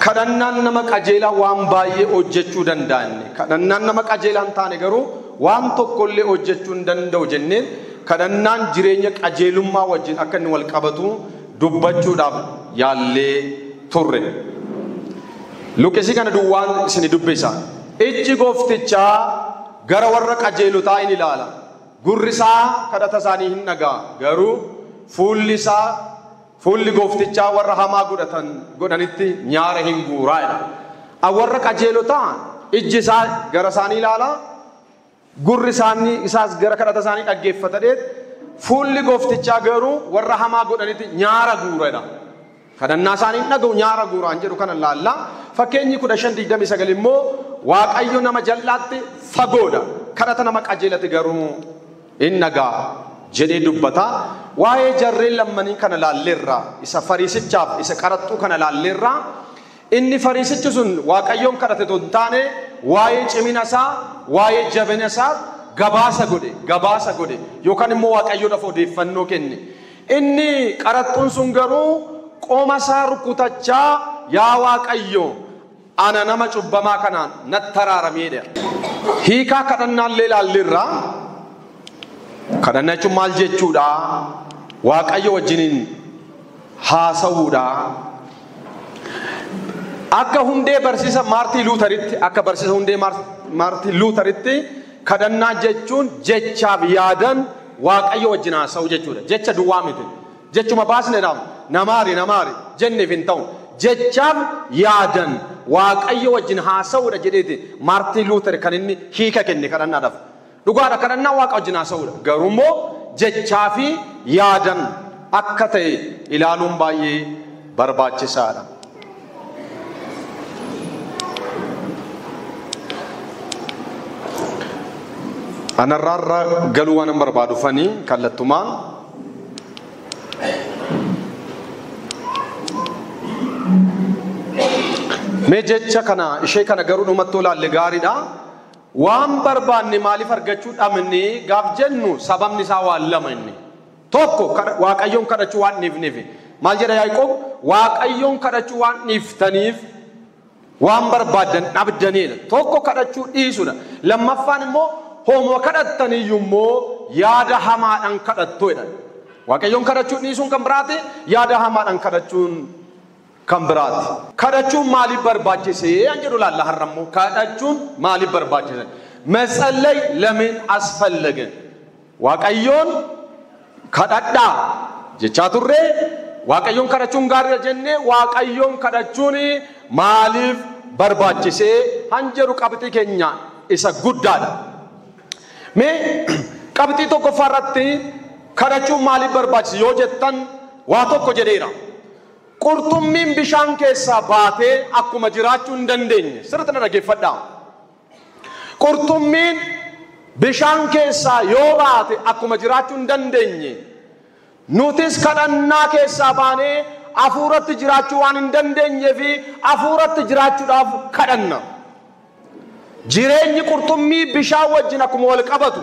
Kadhannaan nama qajeelaa waan baay'ee hojjechuu danda'anne, kadhannaan nama qajeelaa hin taane garuu waan tokkollee hojjechuu hin danda'u jenneen kadhannaan jireenya qajeelummaa wajjin akka inni wal qabatu dubbachuudhaaf yaallee turre. Luqisii kana duwwaan isin dubbisa. Ijji gooftichaa gara warra qajeelotaa in ilaala. Gurri isaa kadhata isaanii hin dhaga'a. Garuu fuulli isaa fuulli gooftichaa warra hamaa godhanitti nyaara hin guuraa jedha. Warra qajeelotaa ijji isaa gara isaanii ilaala. Gurri isaanii isaas gara kadhata isaanii dhaggeeffata dheet. Fuulli gooftichaa garuu warra hamaa godhanitti nyaara guura jedha. Kadhannaa isaanii hin dhaga'u nyaara guuraan jedhu kana laalla. Fakkeenyi 15:29 immoo Waaqayyo nama jal'aatti fagoodha. Kadhata nama qajeelate garuu hin dhaga'a jedhee dubbata. Waa'ee jarreen lammanii kana laalleerra. Isa fariisichaaf isa qaraxxuu kana laalleerra. Inni fariisichi sun Waaqayyoon kadhate otoo hin taane waa'ee cimina isaa, waa'ee jabina isaa gabaasa godhe yookaan immoo Waaqayyoodhaaf odeeffannoo kenne. Inni qaraxxuun sun garuu qoma isaa rukutachaa yaa Waaqayyo ana nama cubbamaa kanaan natti araaramee. Hiikaa kadhannaallee laalleerra. Kadhannaa jechuun maal jechuudha? Waaqayyo wajjiniin haasa'uudha. Akka hundee barsiisa Maartiin Luuteritti, akka barsiisa hundee Maartiin Luuteritti kadhannaa jechuun jechaaf yaadan Waaqayyo wajjin haasa'uu jechuudha. Jecha duwwaa miti. Jechuma baasneedhaaf namaari jenneef hin ta'u. Jechaaf yaadan Waaqayyo wajjin haasa'uudha jedheeti Maartiin Luuter kan inni hiika kenne kadhannaadhaaf. Dhugaadha, kadhannaa Waaqa wajjin haasa'uudha. Garuu immoo jechaa fi yaadan akka ta'e ilaaluun baay'ee barbaachisaadha. Anarraarra galuu waan barbaadu fanii kallattumaan mee jecha kana ishee kana garuu dhumatti ilaalle gaariidha. Waan barbaanne maaliif argachuu dhabne gaaf jennu sababni isaa waan lama inni. Tokko Waaqayyoon kadhachuu waan dhiifneef. Maal jedha Yaaqoob? Waaqayyoon kadhachuu waan dhiiftaniif waan barbaaddan dhabdaniidha. Tokko kadhachuu dhiisuudha. Lammaffaan immoo homoo kadhattaniyyuu immoo yaada hamaadhaan kadhattuudha. Waaqayyoon kadhachuu dhiisuun kan biraati, yaada hamaadhaan kadhachuun kan biraati. Kadhachuun maaliif barbaachise an jedhu laalla har'ammoo. Kadhachuun maaliif barbaachise? መጸለይ ለምን አስፈለገ? Waaqayyoon kadhadhaa jechaa turre. Waaqayyoon kadhachuun gaariidha jennee Waaqayyoon kadhachuun maaliif barbaachise han jedhu qabxii keenya isa guddaadha. Mee qabxii tokkoffaa irratti kadhachuun maaliif barbaachise yoo jettan waa tokko jedheera. Qurxummiin bishaan keessaa baatee akkuma jiraachuu hin dandeenye sirriitti na dhaggeeffadhaa. Qurxummiin bishaan keessaa yoo baate akkuma jiraachuu hin dandeenye nutis kadhannaa keessaa baanee hafuuratti jiraachuu waan hin dandeenyee fi hafuuratti jiraachuudhaaf kadhanna. Jireenyi qurxummii bishaan wajjin akkuma wal qabatu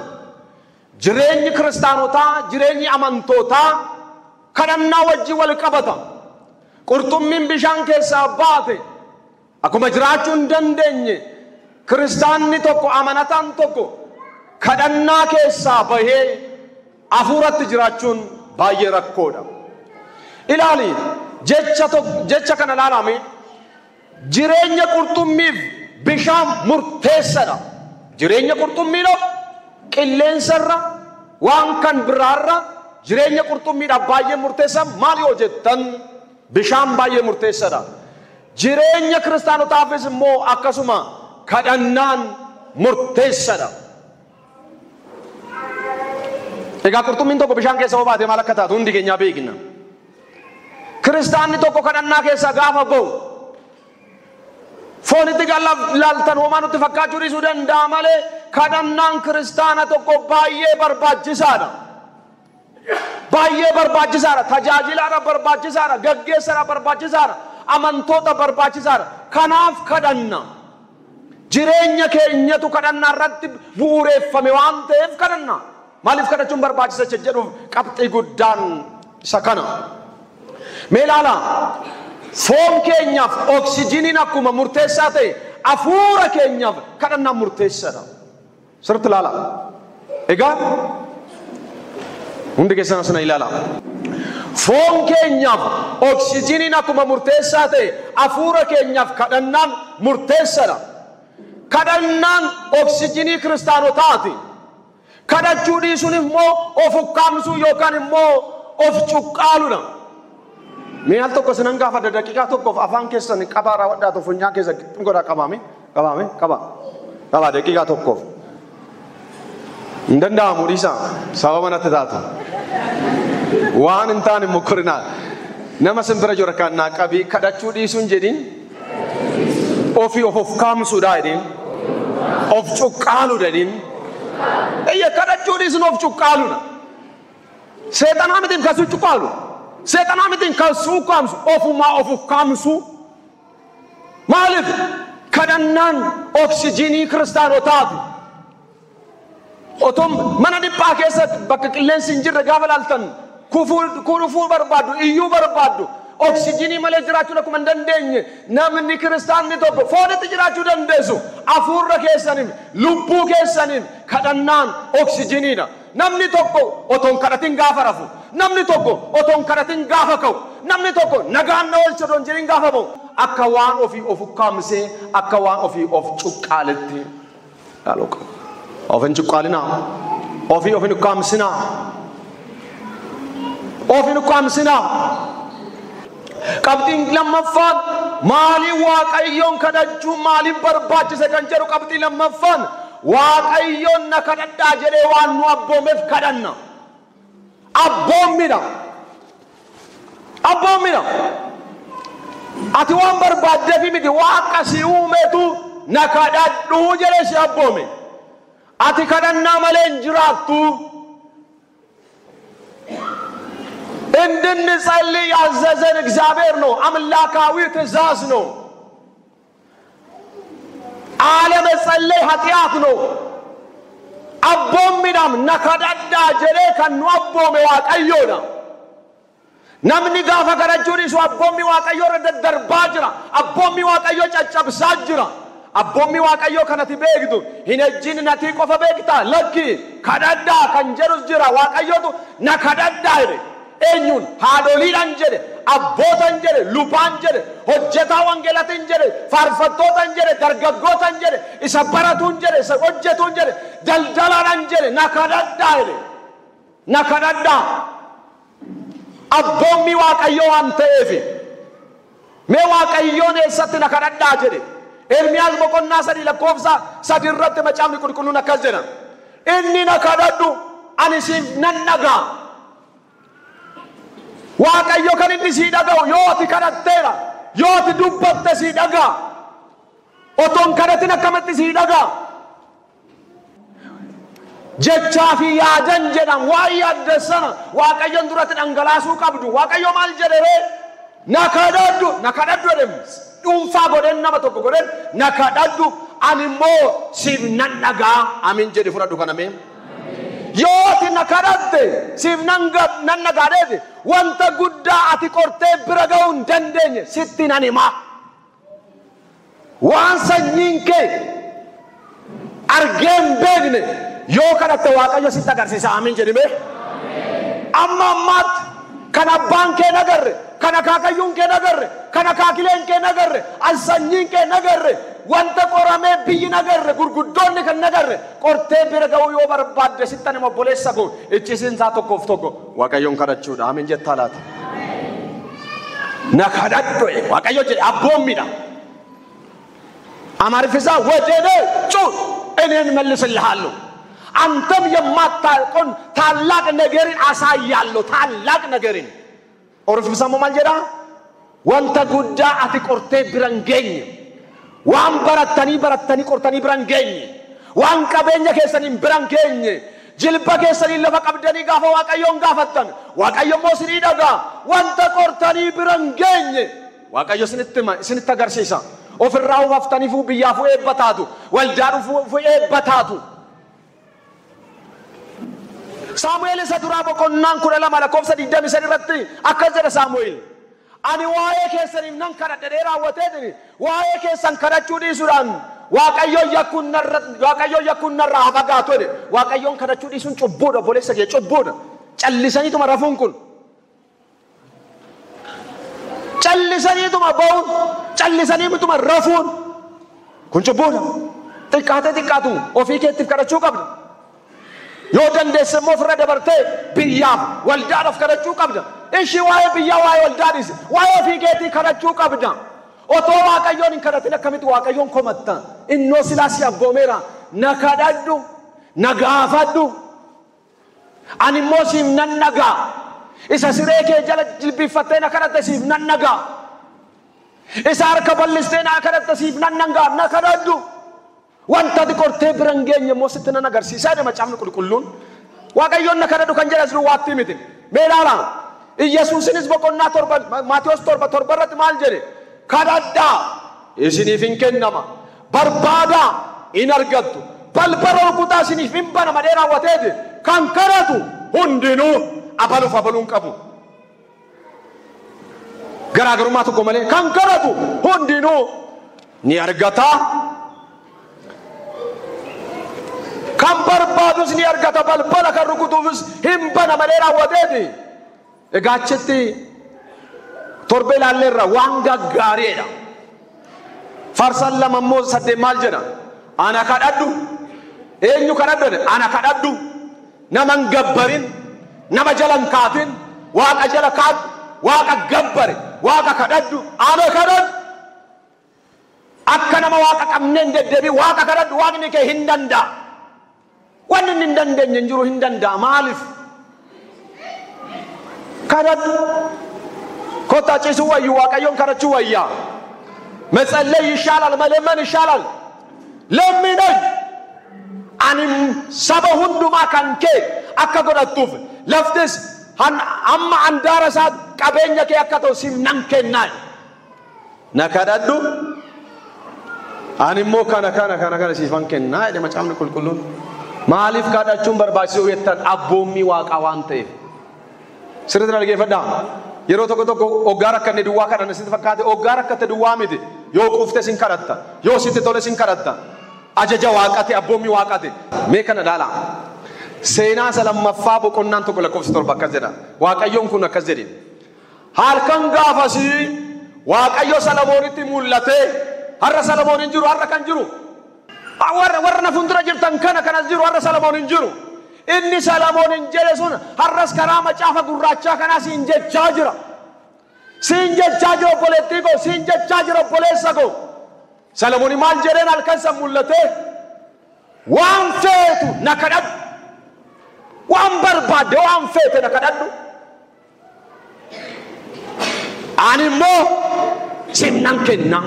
jireenyi kiristaanotaa, jireenyi amantootaa kadhannaa wajjin wal qabata. Qurxummiin bishaan keessaa baate akkuma jiraachuu hin dandeenye kiristaanni tokko, amanataan tokko kadhannaa keessaa bahee hafuuratti jiraachuun baay'ee rakkoodha. Ilaali jecha kana ilaalame jireenya qurxummiif bishaan murteessaadha. Jireenya qurxummiidhaaf qilleensarra waan kan biraarra jireenya qurxummiidhaaf baay'ee murteessa. Maal yoo jettan bishaan baay'ee murteessaadha. Jireenya kiristaanotaafis immoo akkasuma kadhannaan murteessaadha. Egaa qurxummiin tokko bishaan keessa yoo baate maal akka taatu hundi keenyaa beekna. Kiristaanni tokko kadhannaa keessa gaafa ba'u foonitti laaltan homaa nutti fakkaachuu dhiisuu danda'a malee kadhannaan kiristaana tokko baay'ee barbaachisaadha. Baay'ee barbaachisaadha. Tajaajilaadha barbaachisaadha. Gaggeessaadha barbaachisaadha. Amantoota barbaachisaadha. Kanaaf kadhanna. Jireenya keenyatu kadhannaa irratti bu'uureeffame waan ta'eef kadhanna. Maaliif kadhachuun barbaachisa jedhuuf qabxii guddaan isa kana. Mee ilaalaa, foon keenyaaf oksijiniin akkuma murteessaa ta'e hafuura keenyaaf kadhannaan murteessaadha. Sirriitti ilaalaa. Egaa hundi keessan asina ilaalaa. Foon keenyaaf oksijiniin akkuma murteessaa ta'e hafuura keenyaaf kadhannaan murteessaadha. Kadhannaan oksijinii kiristaanotaati. Kadhachuu dhiisuun immoo of ukkaamsuu yookaan immoo of cuqqaaluudha. Mee al tokko sinan gaafadha, daqiiqaa tokkoof afaan keessan qabaa raawwadhaa, funyaan keessa godhaa, qabaame qabaame qabaa qabaa daqiiqaa tokkoof. Hin danda'amu, dhiisaa, sababa natti taatu. Waan hin taane mokkorinaa. Nama simbira jiru kan naa qabii, kadhachuu dhiisuun jedhiin ofii of ukkaamsuudha jedhiin, of cuqqaaluudha jedhiin. Iyya, kadhachuu dhiisuun of cuqqaaluudha. Seexanaa mitiin kan si cuqqaalu. Seexanaa mitiin kan si ukkaamsu, ofumaa of ukkaamsu. Maaliif? Kadhannaan oksijinii kiristaanotaati. Otoo mana dhiphaa keessatti bakka qilleensi hin jirre gaafa laaltan kufuu barbaaddu, iyyuu barbaaddu. Oksijinii malee jiraachuun akkuma hin dandeenye, namni kiristaanni tokko foonitti jiraachuu dandeessu, hafuurra keessaniin, lubbuu keessaniin kadhannaan oksijiniidha. Namni tokko otoo hin kadhatin gaafa rafu, namni tokko otoo hin kadhatin gaafa ka'u, namni tokko nagaan na oolcha otoo hin jedhin gaafa ba'u, akka waan ofii of ukkaamsee, akka waan ofii of cuqqaaletti ilaaluu qabu. Of hin cuqqaalinaa, ofii of hin ukkaamsinaa, of hin ukkaamsinaa. Qabxiin lammaffaan maaliif Waaqayyoon kadhachuun maaliif barbaachise kan jedhu, qabxii lammaffaan Waaqayyoon na kadhadhaa jedhee waan nu abboomeef kadhanna. Abboommidha. Abboommidha. Ati waan barbaaddeef miti, Waaqa si uumetu na kadhadhuu jedhee si abboome. Ati kadhannaa malee hin jiraattu. እንድንጸልይ ያዘዘን እግዚአብሔር ነው። አምላካዊ ትእዛዝ ነው። አለመጸለይ ኃጢአት ነው። Abboommiidhaam na kadhadhaa jedhee kan nu abboome Waaqayyoodha. Namni gaafa kadhachuu dhiisu abboommi Waaqayyoo irra daddarbaa jira. Abboommi Waaqayyoo caccabsaa jira. Abboommi Waaqayyoo kanati beektu hin ejjin natii qofa beektaa, lakki, kadhadhaa kan jedhus jira. Waaqayyootu na kadhadhaa jedhe. Eenyuun? Haadholiidhaan jedhe, abbootan jedhe, lubaan jedhe, hojjetaa wangeelatiin jedhe, faarfattootan jedhe, dargaggootan jedhe, isa baratuun jedhe, isa hojjetuun jedhe, daldalaadhaan jedhe, na kadhadhaa jedhe. Na kadhadhaa. Abboommi Waaqayyoo waan ta'eef. Mee Waaqayyoon eessatti na kadhadhaa jedhe? Ermiyaas boqonnaa 3 lakkoofsa 3 irratti Macaafni Qulqulluun akkas jedha. Inni na kadhadhu, ani siif nan dhaga'a. Waaqayyo kan inni sii dhaga'u yoo ati kadhatteera, yoo ati dubbatte sii dhaga'a. Otoo hin kadhatin akkamitti sii dhaga'a? Jechaa fi yaadan jedhan, waan yaadde sana Waaqayyoon duratti dhangalaasuu qabdu. Waaqayyo maal jedhe ree? Na kadhadhu, na kadhadhu jedhe. Dhuunfaa godheen, nama tokko godheen, na kadhadhu, ani immoo siif nan dhaga'a. Amiin jedhi, fudhadhu kana mee. Yoo ati na kadhatte siif nan dhagaadheeti, wanta guddaa ati qortee bira ga'uu hin dandeenye sitti nan hima. Waan sanyiin kee argee hin beekne yoo kadhatte Waaqayyo sitti agarsiisa. Amiin jedhi mee. Amma ammaatti kan abbaan kee nagarre, kan akaakayyuun kee nagarre, kan akaakileen kee nagarre, an sanyiin kee nagarre, wanta qoramee biyyi nagarre, gurguddoonni kan nagarre qortee bira ga'uu yoo barbaadde sittan hima, obboleessa koo, iccisiin isaa tokkoof tokko Waaqayyoon kadhachuudha. Amiin jettaa laata? Na kadhadhu Waaqayyo jedhe, abboommidha. አማርፊሳ ወደ እኔ ጩህ፣ እኔን መልስልሃለሁ፣ አንተም የማታውቀውን ታላቅ ነገርን አሳያለሁ። ታላቅ ነገርን Oromoon maal jedha? Wanta guddaa ati qortee bira hin geenye, waan barattanii barattanii qortanii bira hin geenye, waan qabeenya keessaniin bira hin geenye, jilba keessaniin lafa qabdanii gaafa Waaqayyoon gaafattan Waaqayyo immoo isinii dhagaa. Wanta qortanii bira hin geenye Waaqayyo isinitti hima, isinitti agarsiisa. Ofirraa ufaftaniifuu biyyaafuu eebba taatu, waldaa dhufuuf eebba taatu. Saamu'eel isa duraa boqonnaan 12 lakkoofsa 23 irratti akkas jedha Saamu'eel. Ani waa'ee keessaniif nan kadhadha jedhee raawwateetini waa'ee keessan kadhachuu dhiisuudhaan Waaqayyoon yakkuun narraa haa fagaatu jedhe. Waaqayyoon kadhachuu dhiisuun cubbuudha obboleessa kee, cubbuudha. Callisaniituma rafuun kun, callisaniituma ba'uun, callisaniituma rafuun kun cubbuudha. Xiqqaatee xiqqaatu ofii keettiif kadhachuu qabda. Yoo dandeesse immoo ofirra dabartee biyyaaf waldaadhaaf kadhachuu qabda. Ishii waa'ee biyyaa waa'ee waldaa dhiisi, waa'ee ofii keetii kadhachuu qabda. Otoo Waaqayyoon hin kadhatin akkamitti Waaqayyoon komatta? Innoo silaa si abboomeera, na kadhadhu, na gaafadhu, ani immoo siif nan dhagaa. Isa siree kee jala jilbiiffattee na kadhatte siif nan dhagaa. Isa harka bal'istee na kadhatte siif nan dhagaa, na kadhadhu. Wanta ati qortee bira hin geenye immoo sitti nan agarsiisaa jedhe macaafni qulqulluun. Waaqayyoon na kadhadhu kan jedhe asiruu waatti miti. Mee ilaalaa, Iyyasuusinis boqonnaa 7 Maatewos 7:7 irratti maal jedhe? Kadhadhaa isiniif hin kennama, barbaadaa hin argattu, balbala rukutaa isiniif hin banama jedhee raawwateeti. Kan kadhatu hundinuu abaluuf abaluu hin qabu. Garaagarummaa tokko malee kan kadhatu hundinuu ni argata. Kan barbaadus ni argata, balbala kan rukutuufis hin banama jedhee raawwateeti. Egaa achitti torba ilaalleerra waan gaggaariidha. Farsaan 2 immoo 8 maal jedha? Ana kadhadhu. Eenyu kadhadhu jedhe? Ana kadhadhu. Nama hin gabbarin, nama jala hin kaatin, Waaqa jala kaadhu, Waaqa gabbari, Waaqa kadhadhu, ana kadhadhu. Akka nama Waaqa qabneen deddeebii Waaqa kadhadhu, Waaqni kee hin danda'a. Wanni inni hin dandeenye hin jiru, hin danda'a. Maaliif? Kadhadhu. Kottaa ciisuu wayyu, Waaqayyoon kadhachuu wayyaa. መጸለይ ይሻላል፣ መለመን ይሻላል። ለምነኝ ani saba hundumaa kan kee akka godhattuuf laftis amma andaara isaa qabeenya kee akka ta'u siif nan kennaa. Na kadhadhu, ani immoo kana kana kana kana siifan kennaa jedhe macaafni qulqulluun. Maaliif kadhachuun barbaachisuu jettan? Abboommii Waaqaa waan ta'eef. Sirriitti dhaggeeffadhaa. Yeroo tokko tokko hoggaa rakkanne duwwaa kadhanna sitti fakkaate, hoggaa rakkatte duwwaa miti. Yoo quufte sin kadhatta, yoo sitti tole sin kadhatta. Ajaja Waaqate, abboommii Waaqate. Mee kana ilaalaa. Seenaa isa lammaffaa boqonnaan 1 lakkoofsa 7 akkas jedha. Waaqayyoon kun akkas jedhe. Halkan gaafasii Waaqayyo Salamoonitti mul'ate. Har'a Salamoon hin jiru, har'a kan jiru. Warra na fuuldura jirtan kana kanas jiru, har'a Salamoon hin jiru. Inni Salamoon hin jedhe sun har'as karaa macaafa gurraachaa kanaa siin jechaa jira. Siin jechaa jira obboleettii koo, siin jechaa jira obboleessa koo. Salamoon maal jedheen halkan san mul'ate? Waan feetu na kadhadhu. Waan barbaadde waan feete na kadhadhu. Ani immoo siif nan kenna.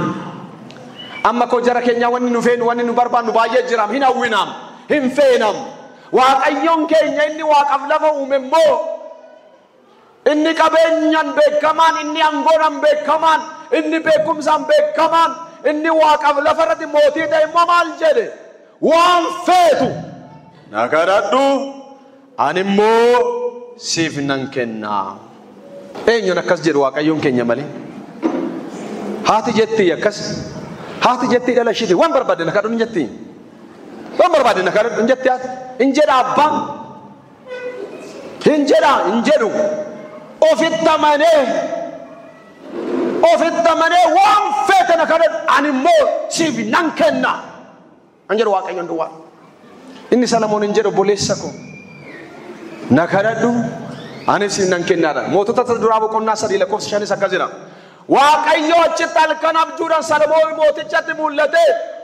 Amma koo jara keenyaa wanni nu feenu, wanni nu barbaannu baay'ee jira. Hin hawwinaam, hin feenam. Waaqayyoon keenya inni Waaqaaf lafa uume immoo inni qabeenyaan beekamaan, inni aangoodhaan beekamaan, inni beekumsaan beekamaan, inni Waaqaaf lafa irratti mootii ta'e immoo maal jedhe? Waan feetu na kadhadhu, ani immoo siif nan kenna. Eenyuun akkas jedhu Waaqayyoon keenya malee? Haati jetti akkas. Haati jetti dhala ishiiti waan barbaadde na kadhadhu hin jetti. Waan barbaadde na kadhadhu hin jetti haati. Hin jedha abbaan. Hin jedha hin jedhu. Ofitti amanee, ofitti amanee waan feete na kadhadhu ani immoo siif nan kenna. Hin jedhu Waaqayyoon duwwaa. Inni Salamoon hin jedhu obboleessa koo. Na kadhadhu ani siif nan kennaadha. Mootota duraa boqonnaa 3 lakkoofsa 5 akkas jedha. Waaqayyo achitti halkan abjuudhaan Salamoon mootichatti mul'ate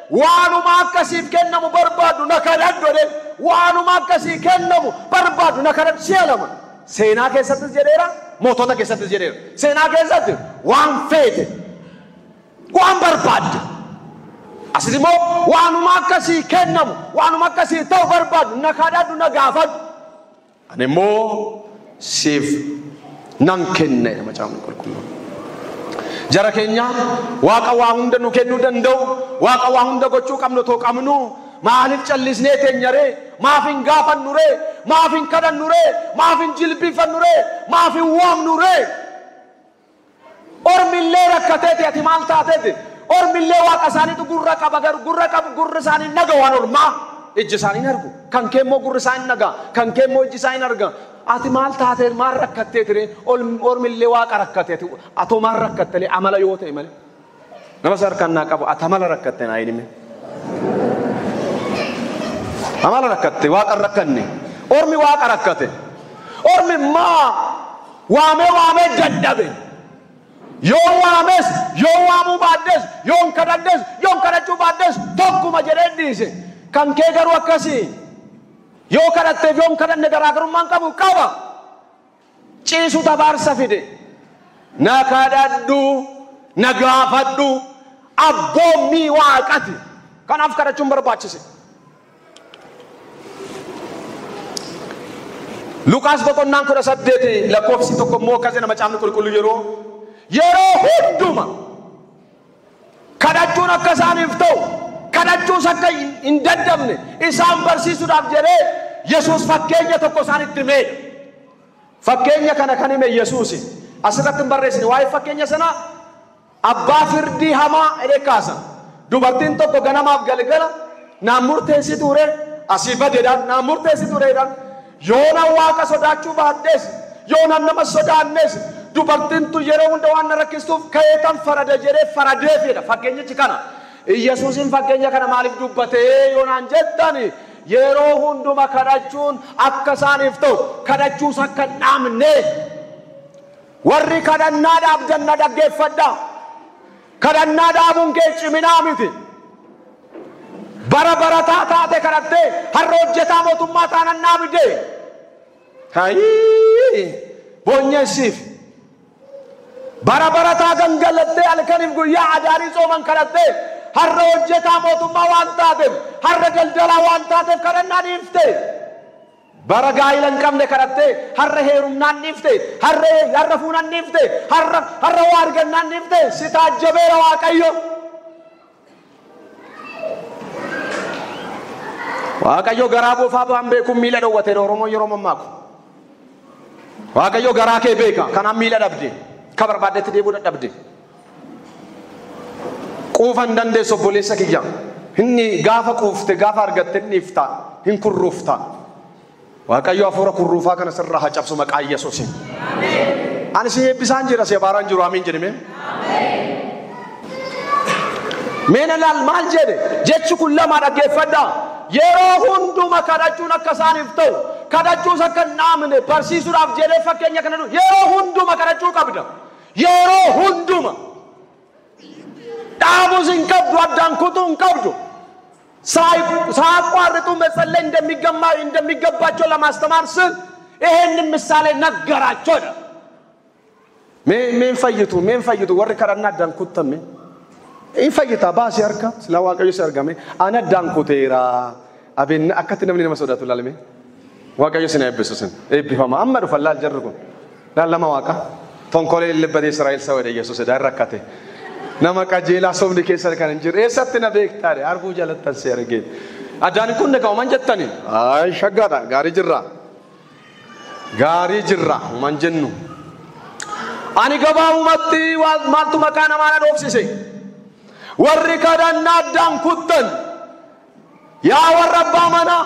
waanuma akkasiif kennamu barbaadu na kadhadhu jedhee, waanuma akkasii kennamu barbaadu na kadhadhu si'a lama. Seenaa keessattis jedheera, mootota keessattis jedheera. Seenaa keessatti waan feete, waan barbaadde. Asis immoo waanuma akkasii kennamu, waanuma akkasii ta'u barbaadu na kadhadhu, na gaafadhu. Ani immoo siif nan kenna jedha macaafni qulqulluun. Jara keenya Waaqa waa hunda nu kennuu danda'u, Waaqa waa hunda gochuu qabnu otoo qabnu maaliif callisnee teenya ree? Maaf hin gaafannu ree? Maaf hin kadhannu ree? Maaf hin jilbifannu ree? Maaf hin waamnu ree? Ormillee rakkateeti ati maal taateeti? Ormillee waaqa isaaniitu gurra qaba garuu gurra qabu gurri isaanii naga waan ormaa ijji isaanii hin argu. Kan kee immoo gurri isaanii naga kan kee immoo ijji isaanii hin arga. Ati maal taatee maal rakkatteeti ree? Ormillee waaqa rakkateeti atoo maal rakkattee amala yoo ta'e malee. Nama sarkaan naa qabu ati amala rakkatte naa hin hime. Amala rakkatte waaqa rakkanne. Ormi waaqa rakkate. Ormi maa waamee waamee dadhabe. Yoo waames yoo waamuu baaddes yoo kadhaddes yoo kadhachuu baaddes tokkuma jedhee dhiise. Kan kee garuu akkasii. Yoo kadhatteef yoo kadhanne garaagarummaan qabu qaba. Ciisu tabaarsa fide. Na kadhadhu na gaafadhu abboommii waaqati. Kanaaf kadhachuun barbaachise. Luqaas boqonnaan 18 lakkoofsi tokko immoo akkas jedha macaafni qulqulluu yeroo hunduma kadhachuun akka isaaniif ta'u kadhachuus akka hin dadhabne isaan barsiisuudhaaf jedhee Yesuus fakkeenya tokko isaanitti himeedha. Fakkeenya kana kan hime Yesuusi. Asirratti hin barreessine waa'ee fakkeenya sanaa abbaa firdii hamaa jedhee kaasa. Dubartiin tokko ganamaaf galgala naan murteessi ture asii badeedhaan naan murteessi tureedhaan yoo nan waaqa sodaachuu baadhees yoo nan nama sodaannes dubartiin tun yeroo hunda waan na rakkistuuf ka'eetan farada jedhee faradeefidha fakkeenyichi kana. Yesuusin fakkeenya kana maaliif dubbatee yoo naan jettani yeroo hunduma kadhachuun akka isaaniif ta'u kadhachuus akka hin dhaabne. Warri kadhannaa dhaabdan na dhaggeeffadhaa. Kadhannaa dhaabuun kee ciminaa miti. Bara barataa taate kadhattee har'a hojjetaa mootummaa taanan dhaabde. Hayii boonyeessiif. Bara barataa gangalattee halkaniif guyyaa adaarii tsooman kadhattee har'a hojjetaa mootummaa waan taateef har'a daldalaa waan taateef kadhannaa dhiifte. Bara gaa'ila hin qabne kadhattee har'a heerumnaan dhiifte har'a fuunaan dhiifte har'a waa argannaan dhiifte si taajjabeera Waaqayyo. Waaqayyo garaa boofaa waan beekuun miila dhowwateera Oromoon yeroo mammaaku. Waaqayyo garaa kee beeka kanaaf miila dhabde ka barbaaddetti deebuu dadhabde. Quufa hin dandeessu obboleessa kiyya. Inni gaafa quufte gaafa argatte inni ifta hin kurruufta. Waaqayyo hafuura kurruufaa kana sirraa haa cabsu maqaa Yesuusiin. Ani si eebbisaan jira si abaaraan jiru amiin jedhime. Meena laal maal jedhe jechi kun lama dhaggeeffadhaa. Yeroo hunduma kadhachuun akka isaaniif ta'u kadhachuus akka hin dhaabne barsiisuudhaaf jedhee fakkeenya kana yeroo hunduma kadhachuu qabda. Yeroo hunduma dhaabuus hin qabdu addaan kutuu hin qabdu. ሳያቋርጡ መጸለይ እንደሚገባቸው ለማስተማር ስል ይሄንን ምሳሌ ነገራቸው። ሜን ፈይቱ ወሪ kadhannaa addaan kuttame in fayyita baasii harka sila Waaqayyo si argame ana addaan kuteera abeen akkatti namni nama sodaatu laalame Waaqayyo sin eebbisu sin eebbifama amma dhufa laal jarri kun laal lama waaqa tonkolee lebbadee Israa'el sawa jedhe Yesuus edaan rakkate. Nama qajeelaa sobni keessa kan hin jirre eessatti na beektaadhe arguu jalattan si argee. Addaan kun egaa uuman jettani? Ay shaggaadha gaarii jirra. Gaarii jirra uuman jennu. Ani gabaabumatti maaltu maqaa namaa na dhoofsise? Warri kadhannaa addaan kuttan yaa warra abbaa manaa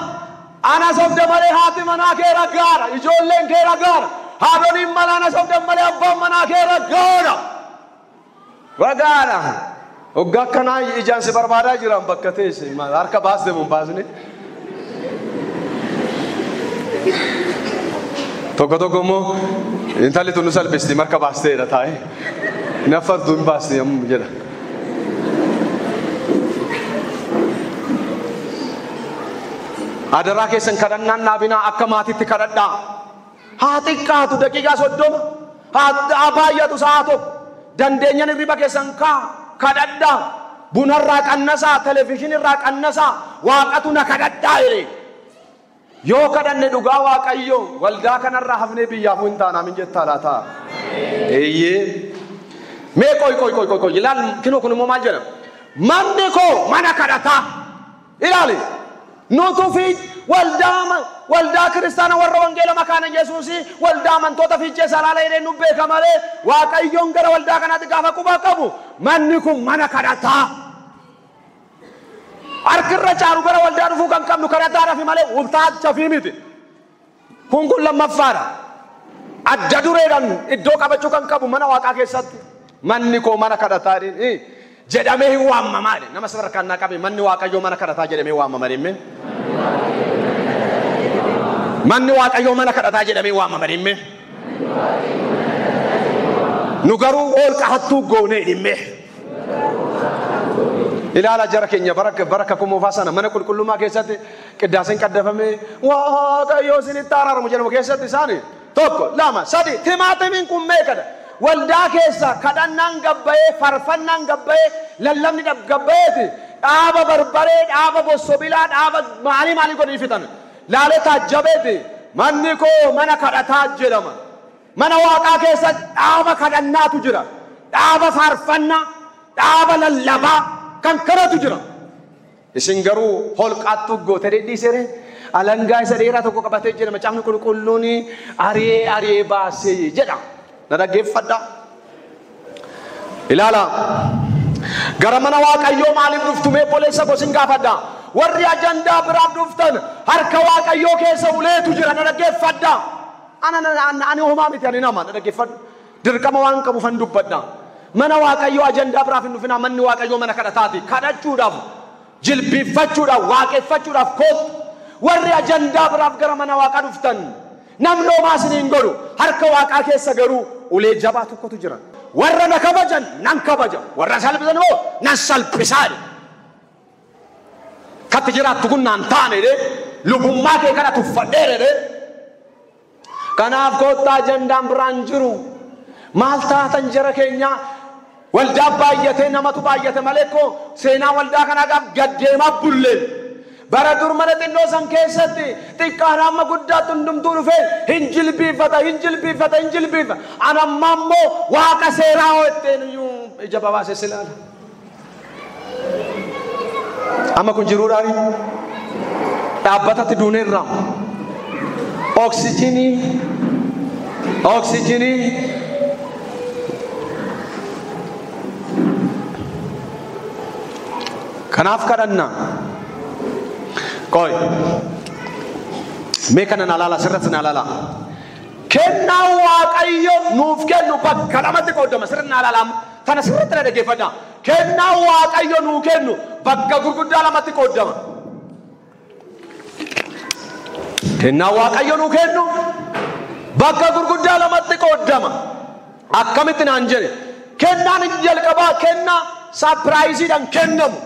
ana sobde malee haati manaa kee raggaadha ijoolleen kee raggaadha haadholiin manaa ana sobde malee abbaan manaa kee raggaadha. Ragaadha. Hoggaa akkanaa ijaan si barbaadaa jiran bakka teesse harka baasde moo hin baasne. Tokko tokko immoo intalli tun nu salphisti marka baasteedha taa'ee. Naffartuu hin baasne jedha. Adaraa keessan kadhannaan dhaabinaa akka maatiitti kadhadhaa. Haa xiqqaatu daqiiqaa 30 haa baay'atu sa'a tokko. Dandeenyaan hirriba keessan kadhadhaa. Bunarraa qannasaa, televizyiinirraa qannasaa, waaqatu na kadhadhaa jedhee. Yoo kadhanne dhugaa Waaqayyo waldaa kanarraa hafnee biyyaafuu hin taane amiin jettaa laata? Eeyyee. Mee qoy qoy qoy qoy qoy ilaal kinoo kun immoo maal jedhama? Manni koo mana kadhataa. Ilaali. Nutu fi Waldaa kiristaana warra wangeela makaana Yesuusii waldaa amantoota fiichee salaala jedhee nu beeka malee Waaqayyoon gara waldaa kanaatti gaafa quba qabu manni kun mana kadhataa. Harkirra caalu gara waldaa dhufuu kan qabnu kadhataadhaaf malee wultaacha fi miti. Kun lammaffaadha. Adda dureedhaan iddoo qabachuu kan qabu mana waaqaa keessatti manni koo mana kadhataa jedhamee hin waamamaa jedhe. Nama sadarkaan naa qabe manni Waaqayyoo mana kadhataa jedhamee waamama deemme. Manni Waaqayyoo mana kadhataa jedhamee waamama deemme. Nu garuu holqa hattuu goonee dhimme. Ilaala jara keenya baraka kumoofaa sana mana qulqullummaa keessatti qiddaaseen qaddafamee Waaqayyoo isinitti araaramu jedhamu keessatti isaani 1 2 3 timaatimiin kun meeqadha? Waldaa keessa kadhannaan gabbayee farfannaan gabbayee lallabni gabbayeeti dhaaba barbaree dhaaba bossobilaa dhaaba maalii maalii godhanii fitan laalee taajjabeeti manni koo mana kadhataa jedhama. Mana waaqaa keessa dhaaba kadhannaatu jira, dhaaba faarfannaa, dhaaba lallabaa kan kanatu jira. Isin garuu holqaattuu gootee dhiisere alangaa isa dheeraa tokko qabatee jira macaafni qulqulluun ari'ee ari'ee baasee jedha. Na dhaggeeffadha. Ilaala gara mana Waaqayyoo maaliif dhuftu mee obboleessa koo sin gaafadha. Warri ajandaa biraaf dhuftan harka Waaqayyoo keessa uleetu jira. Na dhaggeeffadha. Ani homaa miti, ani nama. Na dhaggeeffadhu. Dirqama waan qabuufan dubbadha. Mana Waaqayyoo ajandaa biraaf hin dhufinaa. Manni Waaqayyoo mana kadhataati. Kadhachuudhaaf, jilbiiffachuudhaaf, waaqeffachuudhaaf kootu. Warri ajandaa biraaf gara mana waaqaa dhuftan namni homaa isin hin godhu. Harka waaqaa keessa garuu ulee jabaa tokkotu jira. Warra na kabajan nan kabaja, warra salphisan immoo nan salphisaa jedhe. Katti jiraattu kun naan taane jedhe, lubummaa kee kana tuffadheera jedhe. Kanaaf koottaa ajandaan biraan jiru. Maal taatan jara keenyaa? Waldaa baay'atee namatu baay'ate malee koo seenaa waldaa kanaa gaaf gaddeemaa bulleen. Bara dur mana xinnoo san keessatti xiqqaan amma guddaatti hundumtuu dhufee hin jilbiifata, hin jilbiifata, hin jilbiifata. Ani amma immoo waaqa seeraa hojjetteen iyyuu ija babaasee si ilaala. Amma kun jiruudhaani dhaabbatatti duuneerra. Oksijinii, oksijinii. Kanaaf kadhanna. Qoy. Mee kana na laala, sirratti na laala. Kennaa Waaqayyo nuuf kennu bakka lamatti qoodama. Sirratti na laala. Tana sirratti na dhaggeeffadha. Kennaa Waaqayyo nuu kennu bakka gurguddaa lamatti qoodama. Kennaa Waaqayyo nuu kennu bakka gurguddaa lamatti qoodama. Akkamitti naan jedhe? Kennaan jalqabaa kennaa sapiraayiziidhaan kennamu.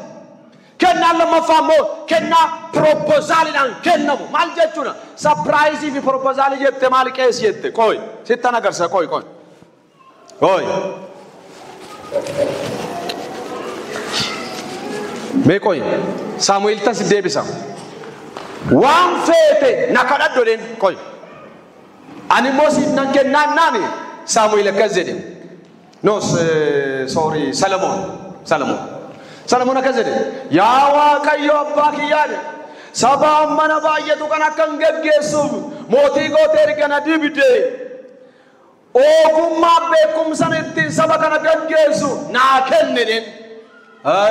Kennaan lammaffaa immoo kennaa piroopozaaliidhaan kennamu. Maal jechuudha? Sapiraayizii fi piroopoozaalii jette maal qeessi jette? Qoy sittan agarsiisa. Qoy qoy qoy. Mee qoy Saamu'eel tas deebisa. Waan feete na kadhadhu jedheen. Qoy ani immoo siif nan kennaan naani Saamu'eel akkas jedhe. No sorry, Salamoon, Salamoon. Salamoon akkas jedhe. Yaa Waaqayyo abbaa kiyyaa jedhe. Saba mana baay'atu kan akka hin geggeessuuf mootii gootee erga na dibde. Ogummaa beekumsan ittiin saba kana geggeessu naa kenni jedheen.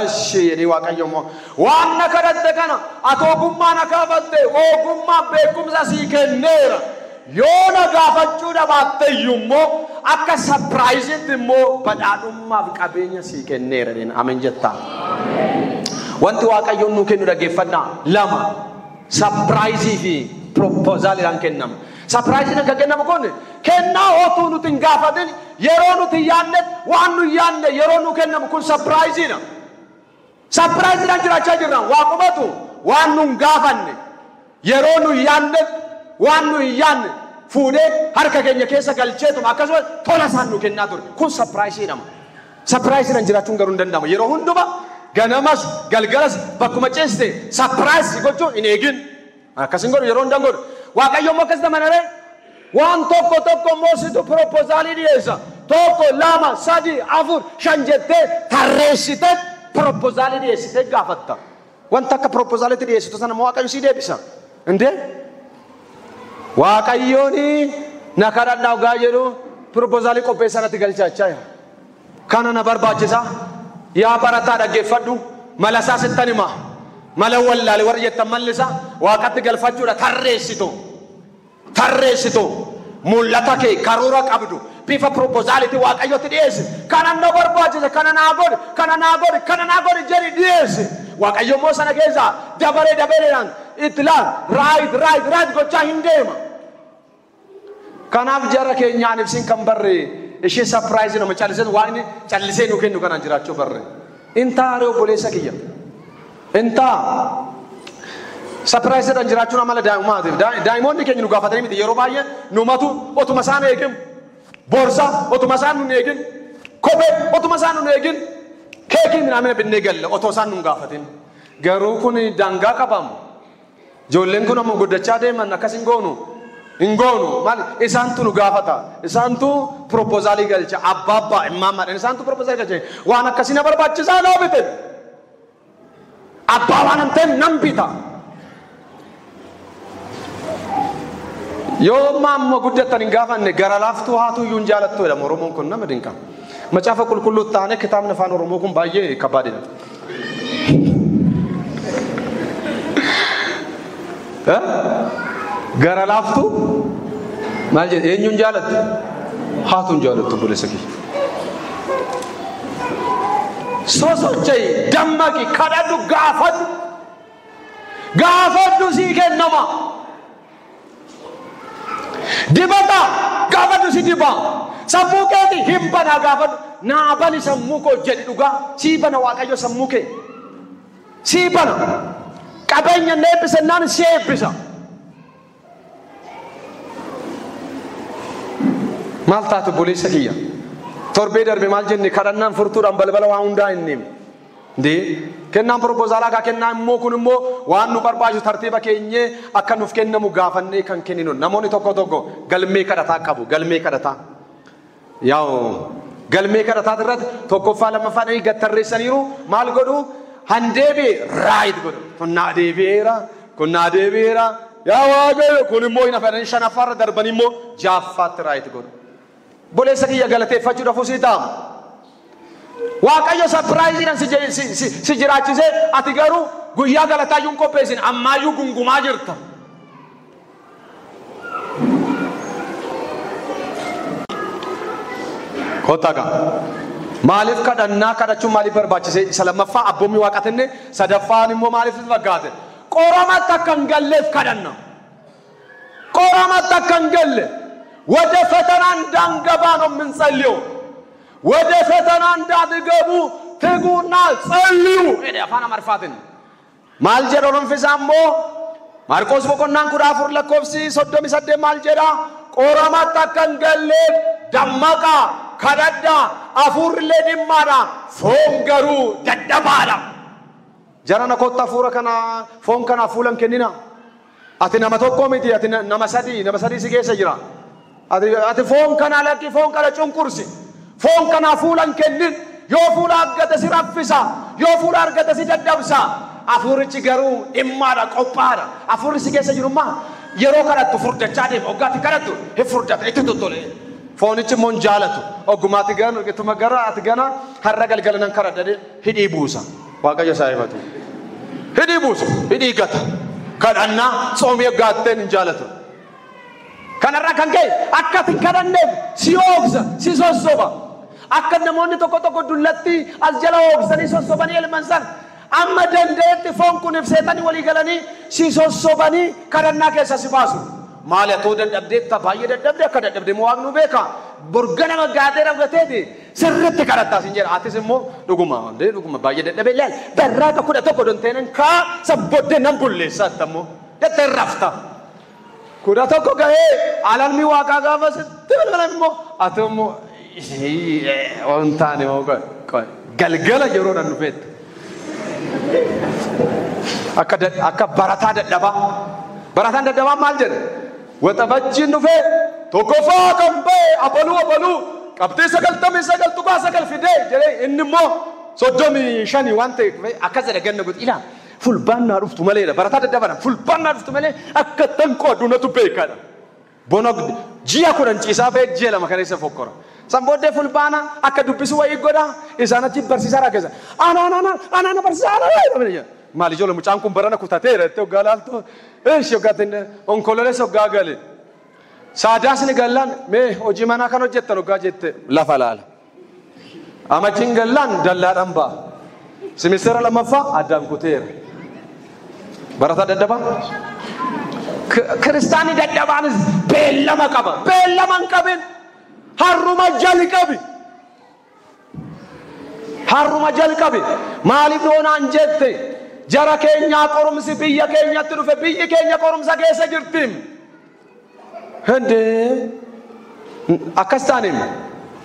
Eshi jedhee Waaqayyo immoo waan na kadhatte kana ati ogummaa na gaafatte ogummaa beekumsa sii kenneera. Yoo na gaafachuu dhabaatte iyyuu immoo akka sapiraayiziitti immoo badhaadhummaaf qabeenya sii kenneera jedheen. Ameen jettaa. Wanti Waaqayyoon nuu kennu dhaggeeffadhaa. 2 sapiraayizii fi piroopozaaliidhaan kennama. Sapiraayiziin kan kennamu kun kennaa otuu nuti hin gaafatin yeroo nuti hin yaadne waan nu hin yaadne yeroo nuu kennamu kun sapiraayiziidha. Sapiraayiziidhaan jiraachaa jirra. Waaqumatu waan nu hin gaafanne yeroo nu hin yaadne waan nu hin yaadne fuudhee harka keenya keessa galcheetuma akkasumas tola isaan nu kennaa ture. Kun sapiraayiziidhama. Sapiraayiziidhaan jiraachuun garuu hin danda'amu. Yeroo hunduma ganamas galgalas bakkuma ceesite sapiraayizii gochuun hin eegin. Akkas hin godhu yeroo hundaa hin godhu. Waaqayyo immoo akkas nama naree waan tokko tokko immoo situ piroopoozaalii dhiyeessa. 1 2 3 4 5 jettee tarreessitee piroopoozaalii dhiyeessitee gaafatta. Wanta akka piroopozaalitti dhiyeessitu sana immoo Waaqayyo sii deebisa. Indee Waaqayyoon na kadhadhaa ogaa jedhu piroopoozaalii qopheessaa natti galchaachaa jira. Kana na barbaachisa. Yaa barataa dhaggeeffadhu. Mala isaa sittan hima. Mala wallaale warra jettan mallisa. Waaqatti galfachuudha tarreessitu. Tarreessitu. Mul'ata kee karoora qabdu. Bifa piroopozaalitii Waaqayyotti dhiyeessi. Kana na barbaachisa. Kana naa godhi. Kana naa godhi. Kana naa godhi jedhi dhiyeessi. Waaqayyo immoo sana keessaa dabaree dabareedhaan itti laal right right right gochaa hin deema. Kanaaf jara keenyaan ibsiin kan barre ishee surprise nama callisee waan inni callisee nu kennu kanaan jiraachuu barre. Intaa haree obboleessa kiyya. Intaa surprise-dhaan jiraachuun amala daa'immaatiif. Daa'imoonni keenya nu gaafatanii miti yeroo baay'ee numatu otuma isaan eegin boorsaa otuma isaan nun eegin kophee otuma isaan nun eegin keekii midhaan binnee galla otoo isaan nun gaafatin. Garuu kun daangaa qabamu. Ijoolleen kun ammoo guddachaa deeman akkas hin goonu. Hin goonu maali isaantu nu gaafata isaantu piroopoozaalii galcha abbaa abbaa immaammaadhaan isaantu piroopoozaalii galcha waan akkasii na barbaachisaa naa bite abbaa waan hin ta'eef nan bita. Yoo ammoo guddattan hin gaafanne gara laaftuu haatu iyyuu hin jaalattu jedhama Oromoon kun nama dinqa. Macaafa qulqulluu taane kitaabni afaan Oromoo kun baay'ee kabaadidha. Gara laaftuu maal jedhe eenyuun jaalattu? Haatuun jaalattu obboleessa kiyya. Sosocho'i, dammaqi, kadhadhu, gaafadhu. Gaafadhu sii kennama. Dibata gaafadhu si diba. Sammuu keeti hin banaa gaafadhu. Naa bani sammuu koo jedhi dhugaa. Sii bana Waaqayyo sammuu kee. Sii bana. Qabeenya na eebbisannaan si eebbisa. Maal taatu obboleessa kiyya? Torbee darbe maal jenne kadhannaan furtuudhaan balbala waa hundaa hin deemne. Ndee kennaan piroopoozaalaa kaa kennaa immoo kun immoo waan nu barbaachisu tartiiba keenyee akka nuuf kennamu gaafannee kan kenninu. Namoonni tokko tokko galmee kadhataa qabu. Galmee kadhataa. Yaa'u galmee kadhataa irratti tokkoffaa lammaffaa dhanii gad tarreessaniiru maal godhu? Handeebi'e right godhu. Kun naa deebi'eera. Kun naa deebi'eera. Yaa Waaqayyo kun immoo hin hafan shanaffaarra darbanii immoo ja'affaatti right godhu. Obboleessa kiyya galateeffachuudhaaf usii ta'ama. Waaqayyo surprise-iidhaan si jiraachisee ati garuu guyyaa galataa iyyuu hin qopheessin ammaayyuu gungumaa jirta. Kottaa gaa. Maaliif kadhannaa kadhachuun maaliif barbaachise? Isa lammaffaa abboommii waaqatinne sadaffaan immoo maaliif sitti fakkaate? Qoramatti akka hin galleef kadhanna. Qoramatti akka hin galle. ወደ ፈተና እንዳንገባ ነው የምንጸልየው። ወደ ፈተና እንዳትገቡ ትጉና ጸልዩ። afaan Amaariffaatiin maal jedha Oromoon immoo Maarqos boqonnaan 14 lakkoofsi 38 maal jedha? Qoramatti akka hin galleef dammaqaa, kadhadhaa, hafuurrillee dhimmaadha, foon garuu dadhabaadha. Jarana kottaa hafuura kana foon kana fuula hin kennina. Ati nama tokko miti, ati nama sadii si keessa jira. Ati foon kana lakki, foon kana cunqursi. Foon kana fuula hin kennin. Yoo fuula argate si raffisa, yoo fuula argate si dadhabsa. Hafuurichi garuu dhimmaadha, qophaadha. Hafuurri si keessa jirummaa yeroo kadhattu furdachaa deema. Hoggaatti kadhattu hin furdata, itti tottole. Foonichi immoo hin jaalatu. Oggumaatti gana, gara ati gana har'a galgala nan kadhadha hidhii buusa. Waaqayyo isaa ifatu. Hidhii buusa, hidhii gata. Kadhannaa tsoomii hoggaatteen hin jaalatu. Kanarraa kan ka'e akka ati hin kadhanneef si oogsa, si sossoba. Akka namoonni tokko tokko dullatti as jala oogsanii sossobanii elman san amma dandeetti foon kun ibseetanii walii galanii si sossobanii kadhannaa keessa si baasu. Maali atoo dadhabdeetta baay'ee dadhabde akka dadhabde immoo waaqni nu beeka. Borgana maggaatee rafgateeti sirriitti kadhattaa siin jedha. Atis immoo dhuguma dhuguma baay'ee dadhabee ilaali. Barraaka 11 donteenan kaa sabbooddee nan bulleessa ammoo jettee rafta. 11 gahee alalmi waaqaa gaafa sitti balbalan immoo ati immoo waan taane moo galgala yeroodhaan dhufeetta. Akka barataa dadhabaa. Barataan dadhabaa maal jedhe? Waxabajjiin dhufee tokkoffaa kan ba'e abaluu abaluu qabxii 99.9 fidee jedhee inni immoo 35 waan ta'e akkas jedhe ganna godhe ilaa Fulbaannaa dhuftu maleedha. Barataa dadhabaadha. Fulbaannaa dhuftu malee akka tanqoo aduunatu beekaadha. Bona ji'a 10 ciisaa fe'ee ji'a 2 kan isa fokkora. San booddee fulbaana akka dubbisu wayii godha. Isaan achi barsiisaa rakkisa. Anaana barsiisaa anaana. Maal ijoollee mucaan kun barana kutateera jettee hoggaa laaltu. Eeshi hoggaa onkololeessa hoggaa gale. Saadaasni gallaan mee hojii manaa kan hojjettan hoggaa jette lafa laala. Amachiin gallaan dallaadhaan ba'a. Simistera 2ffaa addaan kuteera. Barataa dadhabaa? Kiristaanni dadhabaanis beellama qaba. Beellama hin qabin. Harruma jalqabi. Harruma jalqabi. Maaliif hoonaan jette? Jara keenyaa qorumsi biyya keenyatti dhufe biyyi keenya qorumsa keessa jirti. Hindee akkas taaneen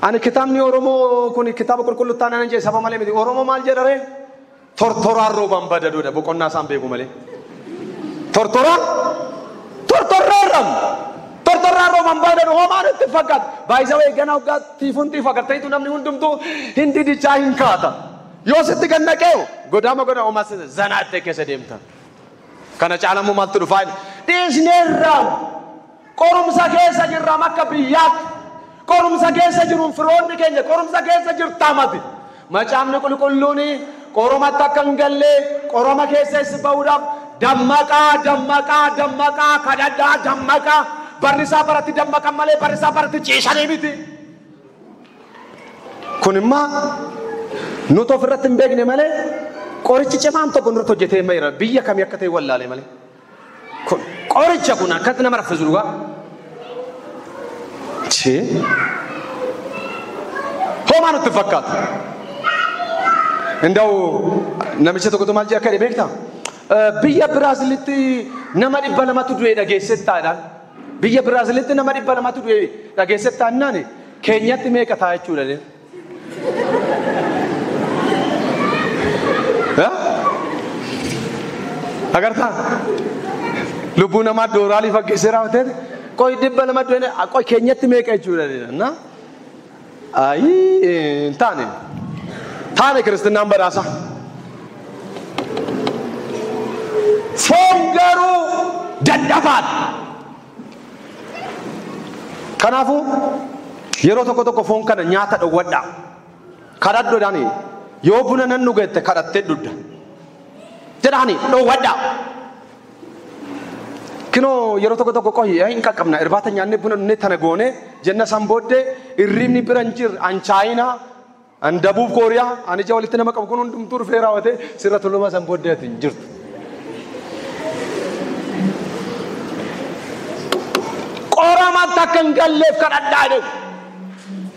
ani kitaabni Oromoo kun kitaaba qulqulluu taanaan jee saba malee miti. Oromoo maal jedha ree? Tortoraan roobaan badaduudha boqonnaa isaan beeku malee. Tortoraan tortorraan roobaan badadu homaan itti fakkaata. Baay'isawee ganaa hoggaa tiifuun tiifu agartaniitu namni hundumtuu hin didichaa hin kaata. Yoo sitti gannaqee godaama godaa homaa zanaattee keessa deemta. Kana caalamuu maaltu dhufaa? Dhiisneerraa qorumsa keessa jirraam akka biyyaatti. Qorumsa keessa jiruun firoonni keenya qorumsa keessa jirtaamati. Macaafni qulqulluun qoromatti akka hin gallee qoroma keessa bahuudhaaf dammaqaa dammaqaa dammaqaa kadhadhaa dammaqaa barrisaa baratti dammaqan malee barrisaa baratti ciisanii miti. Kun immoo nuti ofirratti hin beekne malee qorichi cimaan tokko nurratti hojjetee jira. Biyya kamii akka ta'e wallaalee malee. Qoricha kun akkatti nama raffisu dhugaa. Homaa nutti fakkaata. Indaw namicha tokkotu maal jedha akka beektaa? Biyya Biraazilitti nama 200 du'e dhageessettaadhaan. Biyya Biraazilitti nama 200 du'e dhageessettaannaan Keenyatti meeqa ta'a jechuudha. Agartaa? Lubbuu namaa dooraalii fakkeessee raawwatee qoy 200 du'e qoy Keenyatti meeqa jechuudha. Na? Ayii taane. Taane kiristinnaan badhaasa. Foon garuu dadhabaadha. Kanaafuu yeroo tokko tokko foon kana nyaata dhowwadhaa. Kadhadhuudhaan yoo buna nan dhuga jette kadhattee dhugda. Jedhaani dhowwadhaa. Kinoo yeroo tokko tokko qohi hin qaqqabna irbaata nyaannee buna dhugnee tana goone jenna san booddee irriibni bira hin jirre an Chaayinaa an Dabuub Kooriyaa an ija walitti nama qabu kun hundumtuu dhufee raawwatee sirra tulluma san booddee ati hin jirtu. Qoramatti akka hin galleef kadhadhaa jedhu.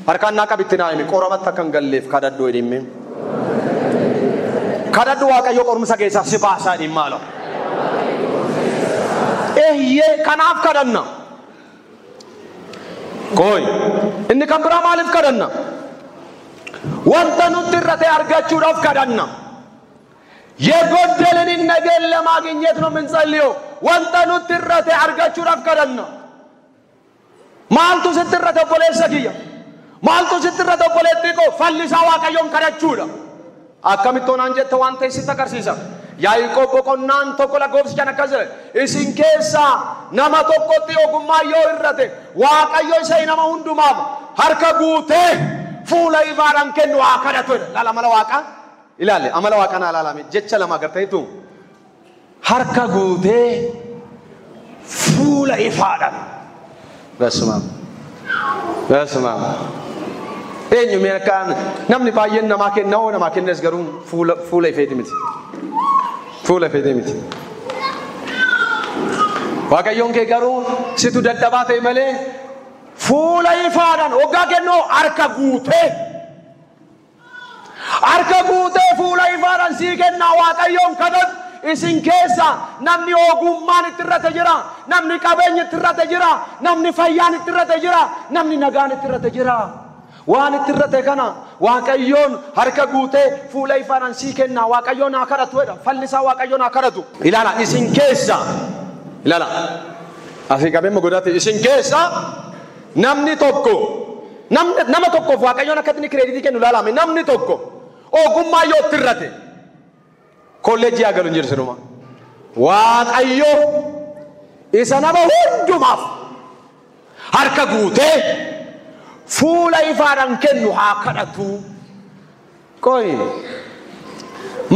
Harkaan naa qabitti naa himi qoramatti akka hin galleef kadhadhu jedhimmi. Kadhadhu Waaqayyo qorumsa keessaa si baasaa jedhimma maalo. Eeyyee kanaaf kadhanna. Kooy inni kan biraa maaliif kadhanna? Wanta nutti irra ta'e argachuudhaaf kadhanna. የጎደለንን ነገር ለማግኘት ነው የምንጸልየው። Wanta nutti irra ta'e argachuudhaaf kadhanna. Maaltu sitti irra ta'e obboleessa kiyya? Maaltu sitti irra ta'e obboleettii koo? Fallisaa Waaqayyoon kadhachuudha. Akkamitti onaan jette waan ta'e sitti agarsiisa. Yaaqoob boqonnaan 1 lakkoofsi 5 akkas jedha. Isin keessaa nama tokkotti ogummaa yoo irrate Waaqayyo isa nama hundumaaf harka guutee fuula ifaadhaan kennu haa kadhatu jedha. Laala amala Waaqaa ilaali amala Waaqaa naa ilaalame jecha lama agartaniitu harka guutee fuula ifaadhaan. Beesuma beesuma eenyu mee akkaan namni baay'een namaa kenna hoo namaa kennes garuu fuula ifeeti miti. Fuula ifeeti miti. Waaqayyoon kee garuu situ dadhabaa ta'e malee fuula ifaadhaan hoggaa kennuu harka guutee harka guutee fuula ifaadhaan sii kennaa Waaqayyoon kadhatu. Isin keessa namni ogummaan itti irrate jira, namni qabeenyi itti irrate jira, namni fayyaan itti irrate jira, namni nagaan itti irrate jira. Waan itti irrate kana Waaqayyoon harka guutee fuula ifaadhaan sii kennaa Waaqayyoon haa kadhatu jedha. Fallisaa Waaqayyoon haa kadhatu. Ilaala isin keessa ilaala asii qabeenya godhate isin keessa namni tokko nama tokkoof Waaqayyoon akka inni kireeditii kennu ilaalame namni tokko ogummaa yoo itti irrate Kolleejjii haa galu hin jedhu sinuma. Waaqayyo isa nama hundumaaf harka guutee fuula ifaadhaan kennu haa kadhatu. Qoyi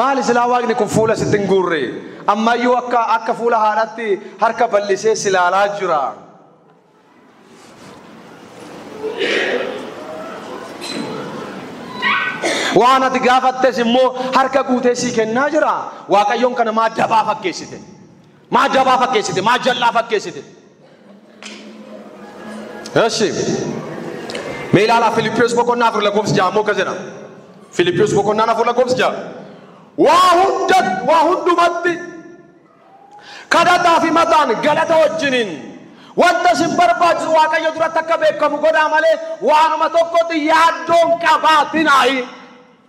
maali silaa waaqni kun fuula sitti hin guurre? Ammayyuu akka fuula haadhaatti harka bal'isee si ilaalaa jira. Waan ati gaafattes immoo harka guutee sii kennaa jira. Waaqayyoon kana maa dabaa fakkeessite? Maa dabaa fakkeessite? Maa jallaa fakkeessite? Eshi. Mee ilaalaa Filiphiyuus boqonnaa 4 lakkoofsa 6 immoo akkas jedha. Filiphiyuus boqonnaa 4 lakkoofsa 6. Waa hundumatti kadhataa fi mataan galata wajjiniin wanta isin barbaachisu Waaqayyo duratti akka beekamu godhaa malee waanuma tokkotti yaaddoon qabaatinaayi.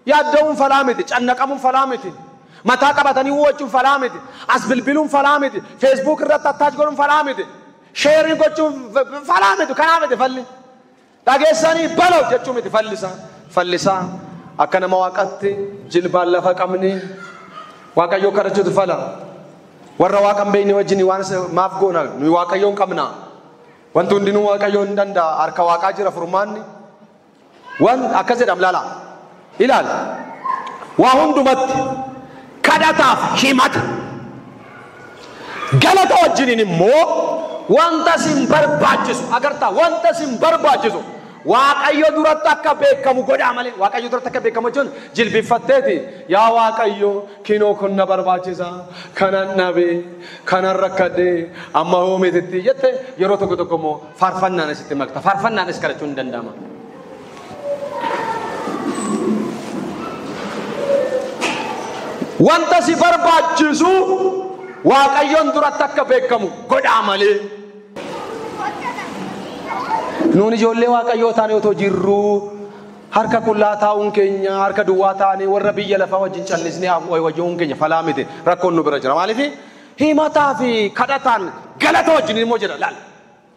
Yaaddoon falaa miti, cannaqamuun falaa miti, mataa qabatanii hubachuun falaa miti, as bilbiluun falaa miti, feesbuuk irratti attach godhuun falaa miti, sheerii gochuun falaa miti, kanaa miti falli. Dhageessanii baloo jechuu miti fallisaa. Fallisaa akka nama waaqatti jilbaan lafa qabne Waaqayyoo kadhachuutu fala. Warra waaqa hin beekne wajjin waan maaf goona? Nuyi Waaqayyoon qabna. Wanti hundinuu Waaqayyoon hin danda'a. Harka waaqaa jira furmaanni. Waan akkas jedham laala. Ilaali. Waa hundumatti kadhataaf himata. Galata wajjiniin immoo wanta isin barbaachisu agartaa, wanta isin barbaachisu Waaqayyo duratti akka beekamu godhaa malee. Waaqayyo duratti akka beekamu jechuun jilbifatteeti. Yaa Waaqayyo kinoo kun na barbaachisa, kanan dhabe, kanan rakkadhe, amma hoomititti jette. Yeroo tokko tokko immoo faarfannaanis itti makta. Faarfannaanis kadhachuun hin danda'ama. Wanta si barbaachisu Waaqayyoon duratti akka beekamu godhaa malee. Nuun ijoollee Waaqayyoo taane otoo jirruu harka qullaa taa'uun keenya, harka duwwaa taane warra biyya lafaa wajjin callisnee wayyoon keenya falaa miti. Rakkoon nu bira jira. Maaliif? Himataa fi kadhataan galata wajjin immoo jedha laal.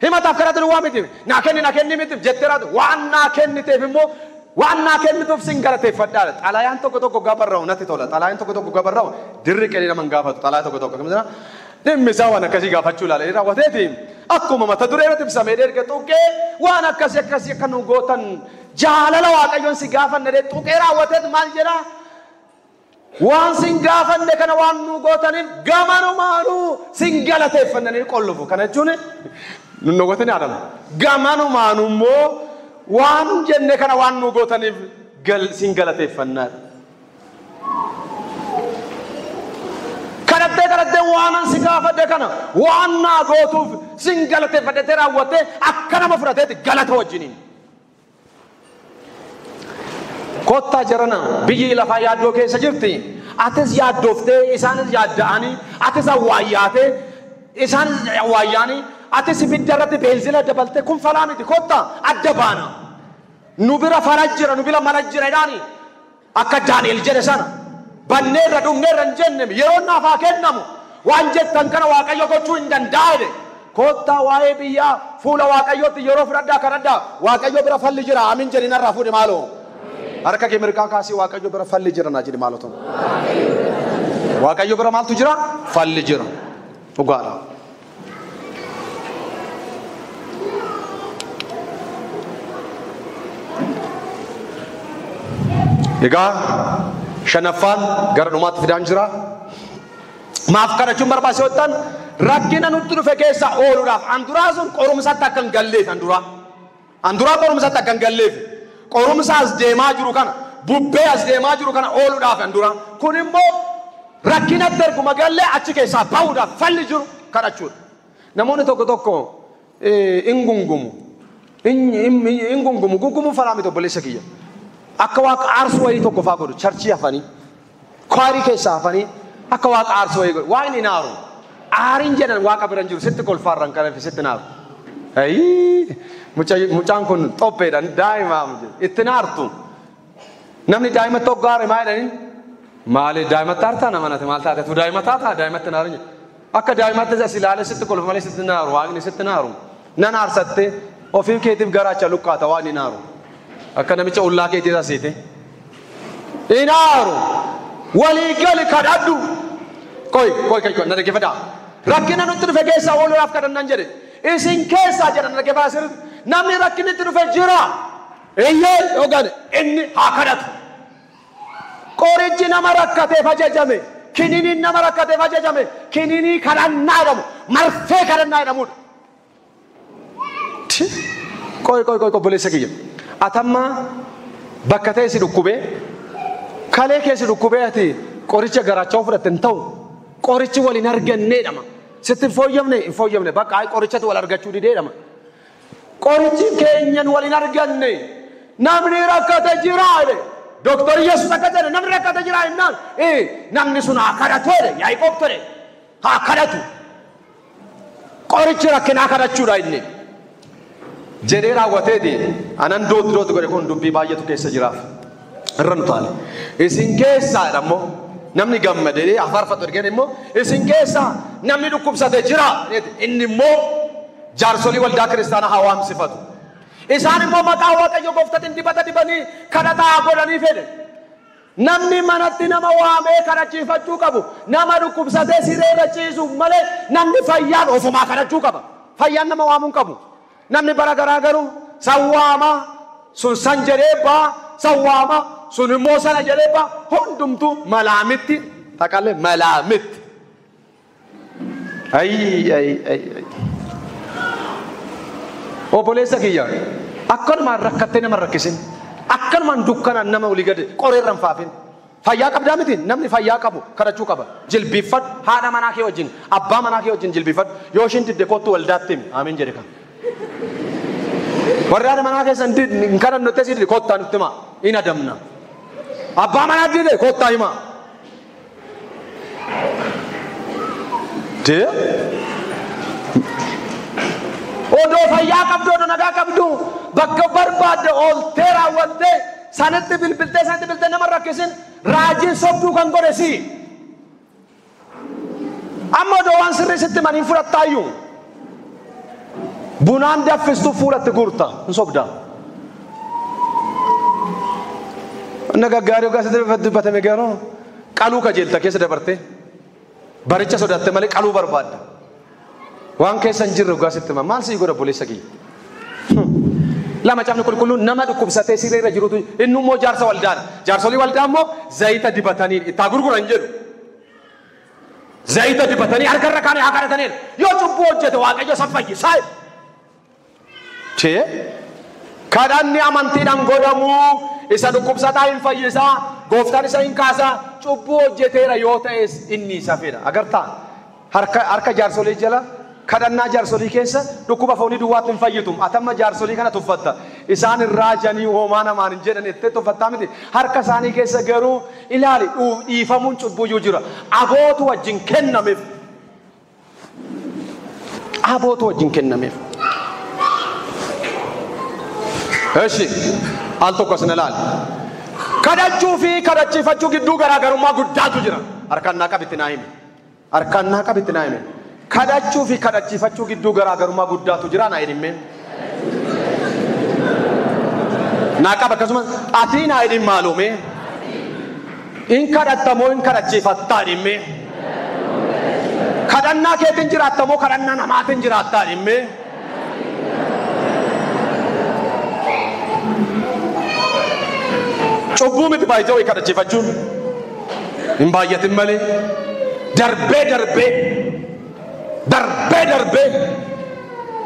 Himataaf kadhata duwwaa miti. Naa kenni naa kenni miti jettee raatu waan naa kenniteef immoo waan naa kennituuf sin galateeffadhaa. Xalayaan tokko tokko gabarra'u natti tola. Xalayaan tokko tokko gabarra'u dirri qe'ee nama hin gaafatu. Xalayaa tokko tokko akkamitti dhimmi isaa waan akkasii gaafachuu ilaala. Inni raawwateeti akkuma mata duree irratti ibsamee erga tuqee waan akkasii akkasii akka nu gootan jaalala Waaqayyoon si gaafanne tuqee raawwateet maal jedhaa? Waan sin gaafanne kana waan nu gootaniif gamanumaanuu sin galateeffannanii qollufu. Kana jechuun nu gootanii haadhama. Gamanumaanuu immoo waan jenne kana waan nu gootaniif sin galateeffannaa. Kadhattee kadhattee waan si gaafadhe kana waan naa gootuuf sin galateeffadhetee raawwattee akka nama fudhateeti galata wajjiniin. Kottaa jarana biyyi lafaa yaaddoo keessa jirti. Atis yaaddooftee isaanis yaadda'anii, atis awwaayyaatee isaanis awwaayyaanii, atis ibidda irratti beenzila dabaltee kun falaa miti. Kottaa adda baana. Nu bira fala jira, nu bira mala jira jedhaani. Akka Daani'el jedhe sana banneerra dhumneerra hin jenne yeroo naaf haa kennamu waan jettan kana Waaqayyo gochuu hin danda'u jedhe. Kottaa waa'ee biyyaa fuula Waaqayyootti yeroo fudhadhaa kadhadhaa. Waaqayyo bira falli jira. Amiin jedhi narraa fuudhi maaloo. Harka kee mirgaa kaasii Waaqayyo bira falli jira naa jedhi maaloo ta'u. Waaqayyo bira maaltu jira? Falli jira. Dhugaadha. Egaa shanaffaan gara dhumaatti fidaan jira. Maaf kadhachuun barbaachisoo ta'an rakkina nutti dhufe keessa ooluudhaaf. Anduraa sun qorumsatti akka hin galleef anduraa. Anduraa qorumsatti akka hin galleef. Qorumsa as deemaa jiru kana, bubbee as deemaa jiru kana ooluudhaaf anduraa. Kun immoo rakkinatti erguma gallee achi keessaa bahuudhaaf falli jiru kadhachuudha. Namoonni tokko tokko hin gungumu. Hin gungumu. Gungumuun falaa miti obboleessa kiyya. Akka waaqa aarsuu wayii tokko faa godhu. Charchii hafanii, kwaarii keessaa hafanii akka waaqa aarsuu wayii godhu. Waaqni hin aaru. Aariin jedhan waaqa bira hin jiru. Sitti kolfaarraan kan hafe sitti naaru. Ayii mucaan kun xopheedha daa'ima itti naartu. Namni daa'imatti hoggaa aare maal jedhanii? Maali daa'imatti aartaa nama nati maal taate? Tu daa'ima taataa daa'imatti naaru jedhu. Akka daa'imatti as ilaalee sitti kolfa malee sitti naaru waaqni sitti naaru. Nan aarsattee ofii keetiif garaacha lukkaata waaqni naaru. Akka namicha ollaa keetii asiiti. Hin aaru. Walii gali kadhadhu. Koi koi koi na dhaggeeffadhaa. Rakkina nutti dhufe keessaa ooluudhaaf kadhannaan jedhe. Isin keessaa jedha na dhaggeeffadhaa sirriitti. Namni rakkinni itti dhufe jira. Eeyyee yookaan inni haa kadhatu. Qorichi nama rakkateef ajajame. Kininiin nama rakkateef ajajame. Kininii kadhannaa jedhamu. Marfee kadhannaa jedhamudha. Koi koi koi obboleessa kiyya. Atamma bakka ta'e si dhukkubee kalee kee si dhukkubee ati qoricha garaachaa fudhatte hin ta'u. Qorichi wal hin arganneedhama. Sitti hin fooyyamne hin fooyyamne bakka ay qorichatu wal argachuu dideedhama. Qorichi keenyan wal hin arganne. Namni rakkate jira jedhe. Doktor Yesuus akka jedhe namni rakkate jira jennaan namni sun haa kadhatu jedhe Yaaqoob ture haa kadhatu. Qorichi rakkinaa kadhachuudha inni. Jedhee raawwateeti anan dootu dootu godhe kun dubbii baay'eetu keessa jiraaf. Irra nu taale. Isin keessaa jedhammoo namni gammadee afarfatu ergeen immoo isin keessaa namni dhukkubsate jira inni immoo jaarsolii waldaa kiristaanaa haa waamsifatu. Isaan immoo maqaa Waaqayyo gooftaatiin dibata dibanii kadhataa godhanii fedhe. Namni manatti nama waamee kadhachiifachuu qabu nama dhukkubsatee siree irra ciisu malee namni fayyaan ofumaa kadhachuu qaba. Fayyaan nama waamuu hin qabu. Namni bara garaa garuu san waama sun san jedhee baa san waama sun immoo sana jedhee baa hundumtuu malaamitti taqalee malaamitti. Ayi ayi ayi. Obboleessa kiyya akkanumaan rakkattee nama rakkisin akkanumaan dukkanaan nama olii gadi qoreerra hin faafin. Fayyaa qabdaa miti namni fayyaa qabu kadhachuu qaba. Jilbiiffadhu haadha manaa kee wajjin abbaa manaa kee wajjin jilbiiffadhu yoo ishiin didde kottu waldaatti himi amiin jedhe kan. Warri haadha manaa keessan hin kadhannu jettee si dide kottaa nutti himaa hin adamna. Abbaa manaa dide kottaa himaa. Dee odoo fayyaa qabdu odoo nagaa qabdu bakka barbaadde ooltee raawwattee sanitti bilbiltee sanitti bilbiltee nama rakkisin raajiin sobduu kan godhe si. Amma odoo waan sirrii sitti himan hin fudhattaayyuu. Bunaan danfistu fuulatti guurta hin sobda. Inni gaggaarii hoggaa sitti dubbatame garuu qaluu kajeelta keessa dabartee baricha sodaatte malee qaluu barbaadda. Waan keessa hin jirre hoggaa sitti hima maal sii godha obboleessa kiyya. Lama caafni qulqulluun nama dhukkubsatee siree irra jirutu inni immoo jaarsa waldaadha. Jaarsolii waldaa immoo zayita dibatanii itti gurguran jedhu. Zayita dibatanii harka irra kaanii haa kadhataniidha. Yoo cubbuu hojjete Waaqayyo isa fayyisaa. Chee kadhanni amantiidhaan godhamu isa dhukkubsataa hin fayyisaa gooftaan isa hin kaasaa cubbuu hojjeteera yoo ta'es inni isa fedha. Agartaa harka jaarsolii jala kadhannaa jaarsolii keessa dhukkuba foonii duwwaatti hin fayyitu. Atamma jaarsolii kana tuffatta. Isaan irraa janii homaa namaan hin jedhan jettee tuffattaa miti. Harka isaanii keessa garuu ilaali dhiifamuun cubbuyyuu jira. Abootu wajjin kennameef. Abootu wajjin kennameef. Eshi al tokko isin ilaali. Kadhachuu fi kadhachiifachuu gidduu garaagarummaa guddaatu jira. Harkaan naa qabitti naa himi. Harkaan naa qabitti naa himi. Kadhachuu fi kadhachiifachuu gidduu garaagarummaa guddaatu jira naa hidhimme. Naa qaba akkasumas ati naa hidhin maalume. In kadhattamoo in kadhachiifattaa hidhimme. Kadhannaa keetiin jiraattamoo kadhannaa namaatiin jiraattaa hidhimme. Cubbuu miti baay'ee wayii kadhachiifachuun hin baay'atin malee darbee darbee darbee darbee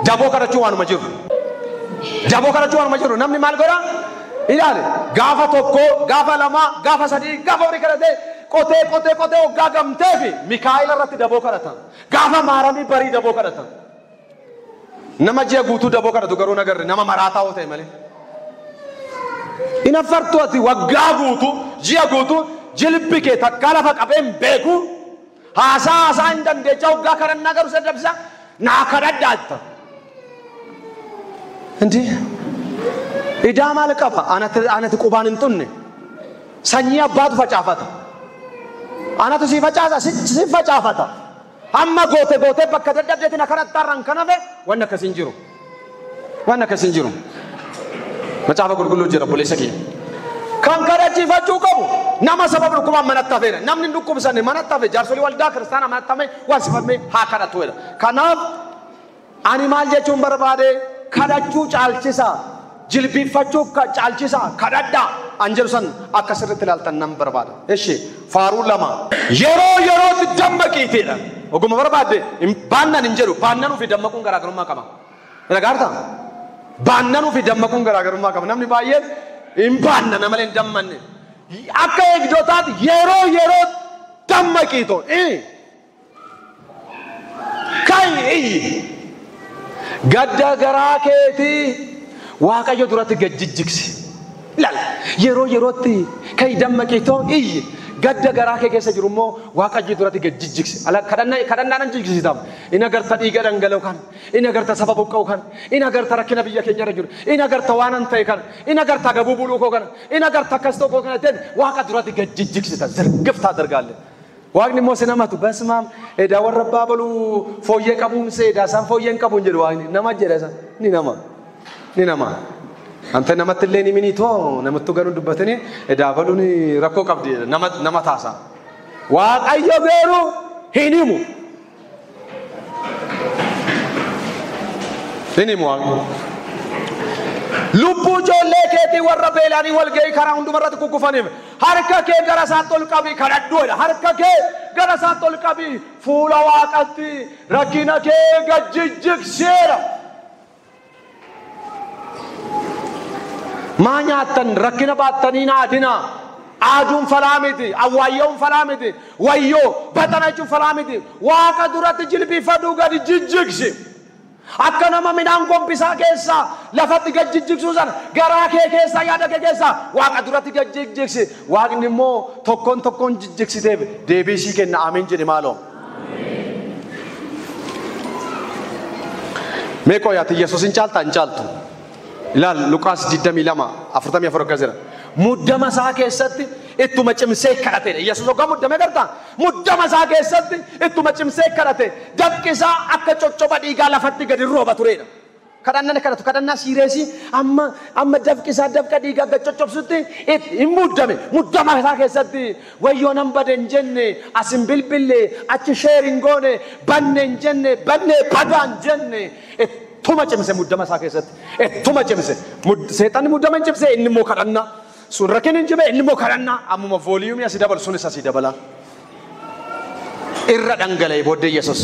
daboo kadhachuu waanuma jiru. Daboo kadhachuu waanuma jiru namni maal godhaa? Ilaali gaafa tokko gaafa lama gaafa sadii gaafa horii kadhatee qotee qotee qotee hoggaa gamtee fi Mikaa'el irratti daboo kadhata. Gaafa maaramii barii daboo kadhata. Nama ji'a guutuu daboo kadhatu garuu nagarre nama maraataa yoo ta'e malee. Inaffartu ati waggaa guutuu ji'a guutuu jilbi kee takkaa lafa qabee hin beeku haasaa haasaa hin dandeechaa waggaa kadhannaa garuu sadabsa naa kadhadhaa jetta. Inti idaa maal qaba anati qubaan hin xunne sanyii abbaatu facaafata anatu si facaasa si facaafata amma goote gootee bakka dadhabdeetiin akkanatti kan hafe wanni akkasiin jiru wanni akkasiin jiru. Macaafa qulqulluu jira obboleessa kiyya. Kan kadhachiifachuu qabu nama sababa dhukkubaan manatti hafeedha. Namni dhukkubsanne manatti hafe jaarsolii waldaa kiristaanaa manatti hafe waan sifamee haa kadhatuudha. Kanaaf ani maal jechuun barbaade kadhachuu caalchisa. Jilbiiffachuu caalchisa kadhadhaa an jedhu san akka sirriitti ilaaltan nan barbaada. Eshi faaruu 2 yeroo yerootti dammaqiitiidha. Oguma barbaadde baannan hin jedhu baannanuu fi dammaquun garaagarummaa qaba. Dhagaartaa? Baannanuu fi dammaquun garaagarummaa qaba. Namni baay'een hin baannana malee hin dammanne. Akka eegdotaatti yeroo yeroo dammaqiitoo. Kai gadda garaa keetii Waaqayyo duratti gad jijjigsi. Ilaali yeroo yerootti kai dammaqiitoo iyyi gadda garaa kee keessa jiru immoo Waaqayyo duratti gad jijjigsi. Kadhannaa nan jijjigsitaaf. Inni agarta dhiiga dhangala'u kan, inni agarta saba buqqa'u kan, inni agarta rakkina biyya keenya irra jiru, inni agarta waan an ta'e kan, inni agarta gabuu buluu koo kan, inni agarta akkas ta'u koo kan ta'e Waaqa duratti gad jijjigsita. Zirgiftaa dargaalle. Waaqni immoo si namatu basmaam edaa warra abbaa baluu fooyyee qabuumse edaa isaan fooyyee hin qabuun jedhu Waaqni nama jedha isaan ni nama. Ni nama. Ante namatti illee ni minitoo namattu garuu dubbatanii edaa baluun rakkoo qabdi nama taasa. Waaqayyo garuu hin himu. Hin himu Waaqni. Lubbuu ijoollee keetii warra beelanii wal ga'ii karaa hundumarratti kukkufaniif harka kee gara isaatti ol qabi kadhadhuudha. Harka kee gara isaatti ol qabi fuula Waaqatti rakkina kee gad jijjigseera. Maa nyaattan rakkina baattanii naadina. Aaduun falaa miti, awwaayyoon falaa miti, wayyoo baxana jechuun falaa miti. Waaqa duratti jilbiifadhuu gadi jijjigsi. Akka nama midhaan gombisaa keessaa lafatti gad jijjigsuu sana garaa kee keessaa yaada kee keessaa Waaqa duratti gad jijjigsi. Waaqni immoo tokkoon tokkoon jijjigsiteef deebii sii kenna. Ameen jedhi maaloo. Mee qoyaati Yesuus hin caaltaa hin caaltu. Ilaal Luqaas 22:44 akkas jedha. Muddama isaa keessatti ittuma cimsee kadhateedha. Yesuus hoggaa muddamee gartaa? Muddama isaa keessatti ittuma cimsee kadhate. Dafqi isaa akka coccoba dhiigaa lafatti gadi rooba tureedha. Kadhannaan kadhatu kadhannaa siireesii amma dafqi isaa dafqa dhiigaa gad coccobsutti hin muddame. Muddama isaa keessatti wayyoo nan bade hin jenne, as hin bilbille, achi sheer hin goone, banne hin jenne, banne badaa hin jenne. Ittuma cimse muddama isaa keessatti. Ittuma cimse. Seexanni muddama hin cimse inni immoo kadhannaa. Sun rakkina hin cime inni immoo kadhannaa. Ammuma vooliyuumii asii dabalu sunis asii dabala. Irra dhangala'e booddee Yesuus.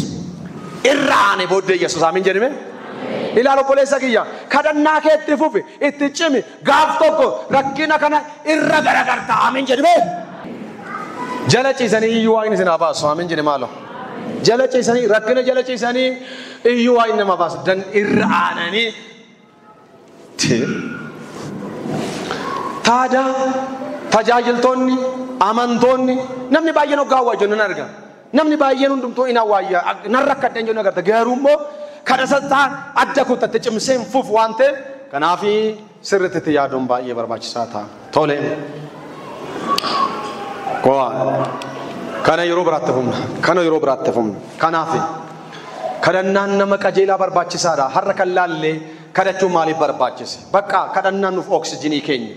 Irra aane booddee Yesuus. Amiin jedhime. Ilaal obboleessa kiyya kadhannaa kee itti fufi itti cimi gaaf tokko rakkina kana irra garagarta. Amiin jedhime. Jala ciisanii iyyuu Waaqni isin haa baasu. Amiin jedhe maaloo. Jala ciisanii rakkina jala ciisanii iyyuu Waaqni nama baasu. Dan irra aananii. Taadaa tajaajiltoonni amantoonni namni baay'een hoggaa awwaa jennu nan arga. Namni baay'een hundumtuu hin awwaayya nan rakkadha jennu agarta. Garuu immoo kadhasataa adda kutatte cimsee hin fufu waan ta'eef kanaaf sirriitti itti yaaduun baay'ee barbaachisaa ta'a. Tole. Kana yeroo biraatti fufna. Kana yeroo biraatti fufna. Kanaaf kadhannaan nama qajeelaa barbaachisaadha. Har'a kan laallee kadhachuun maaliif barbaachise? Bakka kadhannaan nuuf oksijinii keenya.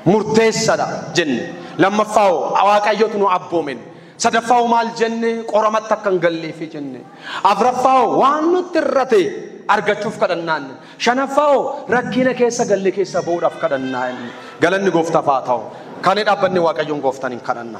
Murteessaadha jenne. Lammaffaa Waaqayyotu nu abboomen. Sadaffaa maal jenne? Qoramatti akka hin galleefi jenne. Afuraffaa waan nutti irrate argachuuf kadhannaan. Shanaffaa rakkina keessa galle keessa ba'uudhaaf kadhannaan. Galanni gooftaaf haa ta'u. Kan dhaabbanni Waaqayyoon gooftaan hin kadhanna.